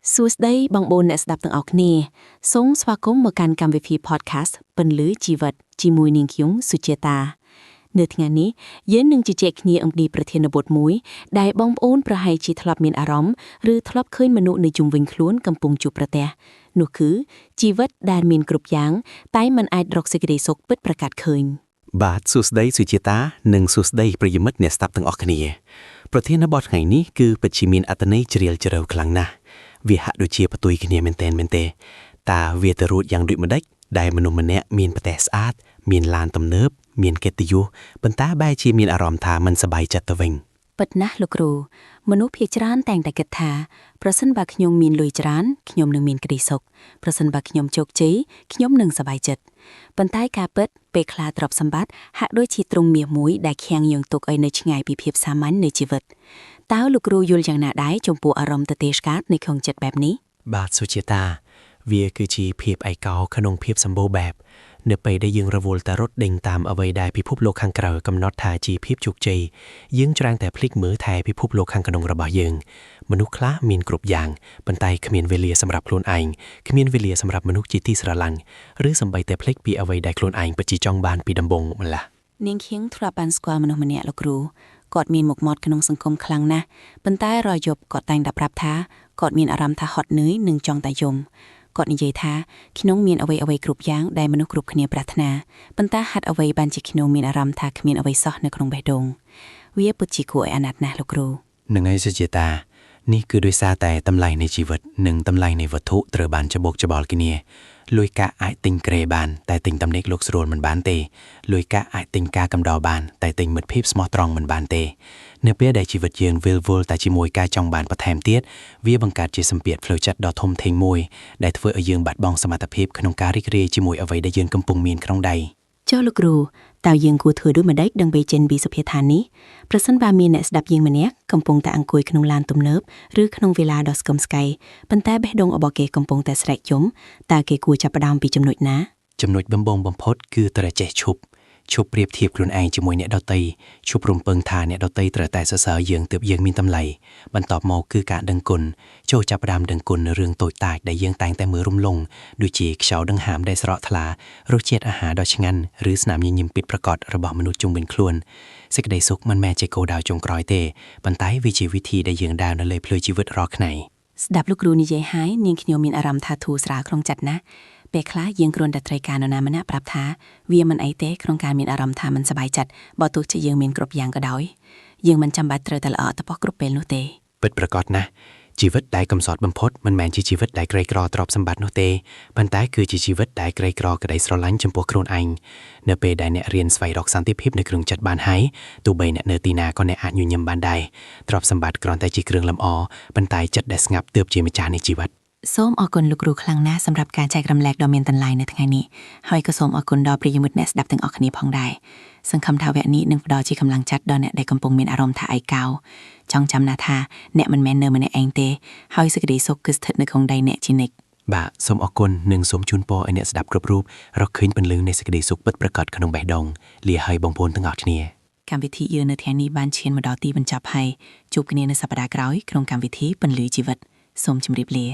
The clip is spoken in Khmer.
សួស្តីបងប្អូនអ្នកស្ដាប់ទាំងអស់គ្នាសូមស្វាគមន៍មកកាន់កម្មវិធី podcast ពន្លឺជីវិតជាមួយនាងខ្ញុំសុជាតា នៅថ្ងៃនេះយើងនឹងជជែកគ្នាអំពីប្រធានបទមួយដែលបងប្អូនប្រហែលជាធ្លាប់មានអារម្មណ៍ឬធ្លាប់ឃើញមនុស្សនៅជុំវិញខ្លួនកំពុងជួបប្រទះនោះគឺជីវិតដែលមានគ្រប់យ៉ាងតែមិនអាចរកសេចក្តីសុខពិតប្រាកដឃើញ បាទសួស្តីសុជាតានិងសួស្តីប្រិយមិត្តអ្នកស្ដាប់ទាំងអស់គ្នាប្រធានបទថ្ងៃនេះគឺពិតជាមានអត្ថន័យជ្រាលជ្រៅខ្លាំងណាស់វាហាក់ដូចជាផ្ទុយគ្នាមែនទែនមែនទេតើវាទៅរួចយ៉ាងដូចម្ដេចដែលមនុស្សម្នាក់មានផ្ទះស្អាតមានឡានទំនើបមានកិត្តិយសប៉ុន្តែបែរជាមានអារម្មណ៍ថាមិនសប្បាយចិត្តទៅវិញ ពិតណាស់លោកគ្រូមនុស្សភាគច្រើនតែងតែគិតថាប្រសិនបើខ្ញុំមានលុយច្រើនខ្ញុំនឹងមានក្តីសុខប្រសិនបើខ្ញុំជោគជ័យខ្ញុំនឹងសប្បាយចិត្តប៉ុន្តែការពិតពេលខ្លះទ្រព្យសម្បត្តិហាក់ដូចជាទ្រុងមាសមួយដែលឃាំងយើងទុកឲ្យនៅឆ្ងាយពីភាពសាមញ្ញនៃជីវិតតើលោកគ្រូយល់យ៉ាងណាដែរចំពោះអារម្មណ៍ទទេឆ្កាតនៅក្នុងចិត្តបែបនេះ បាទសុជាតាវាគឺជាភាពឯកោក្នុងភាពសម្បូរបែបនៅពេលដែលយើងរវល់តែរត់ដេញតាមអ្វីដែលពិភពលោកខាងក្រៅកំណត់ថាជាភាពជោគជ័យយើងច្រើនតែភ្លេចមើលថែពិភពលោកខាងក្នុងរបស់យើងមនុស្សខ្លះមានគ្រប់យ៉ាងប៉ុន្តែគ្មានវេលាសម្រាប់ខ្លួនឯងគ្មានវេលាសម្រាប់មនុស្សជាទីស្រឡាញ់ឬសូម្បីតែភ្លេចពីអ្វីដែលខ្លួនឯងពិតជាចង់បានពីដំបូងម្ល៉េះ នាងខៀងធ្លាប់បានស្គាល់មនុស្សម្នាក់លោកគ្រូគាត់មានមុខមាត់ក្នុងសង្គមខ្លាំងណាស់ប៉ុន្តែរាល់យប់គាត់តែងតែប្រាប់ថាគាត់មានអារម្មណ៍ថាហត់នឿយនិងចង់តែយំគាត់និយាយថាខ្ញុំមានអ្វីអ្វីគ្រប់យ៉ាងដែលមនុស្សគ្រប់គ្នាប្រាថ្នាប៉ុន្តែហេតុអ្វីបានជាខ្ញុំមានអារម្មណ៍ថាគ្មានអ្វីសោះនៅក្នុងបេះដូងវាពិតជាគួរឲ្យអាណិតណាស់លោកគ្រូ នឹងឯងសុជាតានេះគឺដោយសារតែតម្លៃនៃជីវិតនិងតម្លៃនៃវត្ថុត្រូវបានច្បោកច្បល់គ្នាលុយកាក់អាចទិញគ្រែបានតែទិញតំណែងលោកស្រួលមិនបានទេលុយកាក់អាចទិញការកំដរបានតែទិញមិត្តភាពស្មោះត្រង់មិនបានទេនៅពេលដែលជីវិតយើងវិលវល់តែជាមួយការចង់បានបន្ថែមទៀតវាបង្កើតជាសម្ពាធផ្លូវចិត្តដ៏ធំធេងមួយដែលធ្វើឲ្យយើងបាត់បង់សមត្ថភាពក្នុងការរីករាយជាមួយអ្វីដែលយើងកំពុងមានក្នុងដៃ ចុះលោកគ្រូតើយើងគួរធ្វើដូចម្តេចដើម្បីចេញពីសុភាពឋាននេះប្រសិនបើមានអ្នកស្ដាប់យើងម្នាក់កំពុងតែអង្គុយក្នុងឡានទំនើបឬក្នុងវេលាដ៏ស្គមស្កៃប៉ុន្តែបេះដូងរបស់គេកំពុងតែស្រែកយំតើគេគួរចាប់ផ្ដើមពីចំណុចណា ចំណុចដំបូងបំផុតគឺត្រូវចេះឈប់ឈប់ប្រៀបធៀបខ្លួនឯងជាមួយអ្នកដទៃឈប់រំពឹងថាអ្នកដទៃត្រូវតែសរសើរយើងទើបយើងមានតម្លៃបន្ទាប់មកគឺការដឹងគុណចូលចាប់ផ្ដើមដឹងគុណនៅរឿងតូចតាចដែលយើងតែងតែមើលរំលងដូចជាខ្យល់ដង្ហើមដែលស្រក់ថ្លារសជាតិអាហារដ៏ឆ្ងាញ់ឬស្នាមញញឹមពិតប្រាកដរបស់មនុស្សជុំវិញខ្លួនសេចក្តីសុខមិនមែនជាគោលដៅចុងក្រោយទេប៉ុន្តែវាជាវិធីដែលយើងដើរនៅលើផ្លូវជីវិតរាល់ថ្ងៃ ស្ដាប់លោកគ្រូនិយាយហើយនាងខ្ញុំមានអារម្មណ៍ថាធូរស្រាលក្នុងចិត្តណាស់ពេលខ្លះយើងគ្រាន់តែត្រូវការនរណាម្នាក់ប្រាប់ថាវាមិនអីទេក្នុងការមានអារម្មណ៍ថាមិនសប្បាយចិត្តបើទោះជាយើងមានគ្រប់យ៉ាងក៏ដោយយើងមិនចាំបាច់ត្រូវតែល្អតប៉ោះគ្រប់ពេលនោះទេ ពិតប្រាកដណាស់ជីវិតដែលកំសត់បំផុតមិនមែនជាជីវិតដែលក្រីក្រទ្រព្យសម្បត្តិនោះទេប៉ុន្តែគឺជាជីវិតដែលក្រីក្រក្តីស្រឡាញ់ចំពោះខ្លួនឯងនៅពេលដែលអ្នករៀនស្វែងរកសន្តិភាពនៅក្នុងចិត្តបានហើយទោះបីអ្នកនៅទីណាក៏អ្នកអាចញញឹមបានដែរទ្រព្យសម្បត្តិគ្រាន់តែជាគ្រឿងលម្អប៉ុន្តែចិត្តដែលស្ងប់ទើបជាម្ចាស់នៃជីវិត សូមអរគុណលោកគ្រូខ្លាំងណាស់សម្រាប់ការចែករំលែកដ៏មានតម្លៃនៅថ្ងៃនេះហើយក៏សូមអរគុណដល់ប្រិយមិត្តអ្នកស្ដាប់ទាំងអស់គ្នាផងដែរសង្ឃឹមថាវគ្គនេះនឹងផ្ដល់ជាកម្លាំងចិត្តដល់អ្នកដែលកំពុងមានអារម្មណ៍ថាឯកោចង់ចាំណាស់ថាអ្នកមិនមែននៅម្នាក់ឯងទេហើយសេចក្តីសុខគឺស្ថិតនៅក្នុងដៃអ្នកជានិច្ច បាទសូមអរគុណនិងសូមជូនពរឲ្យអ្នកស្ដាប់គ្រប់រូបរកឃើញពន្លឺនៃសេចក្តីសុខពិតប្រាកដក្នុងបេះដូងលាហើយបងប្អូនទាំងអស់គ្នា កម្មវិធីយើងនៅថ្ងៃនេះបានឈានមកដល់ទីបញ្ចប់ហើយជួបគ្នានៅសប្តាហ៍ក្រោយក្នុងកម្មវិធីពន្លឺជីវិតសូមជម្រាបលា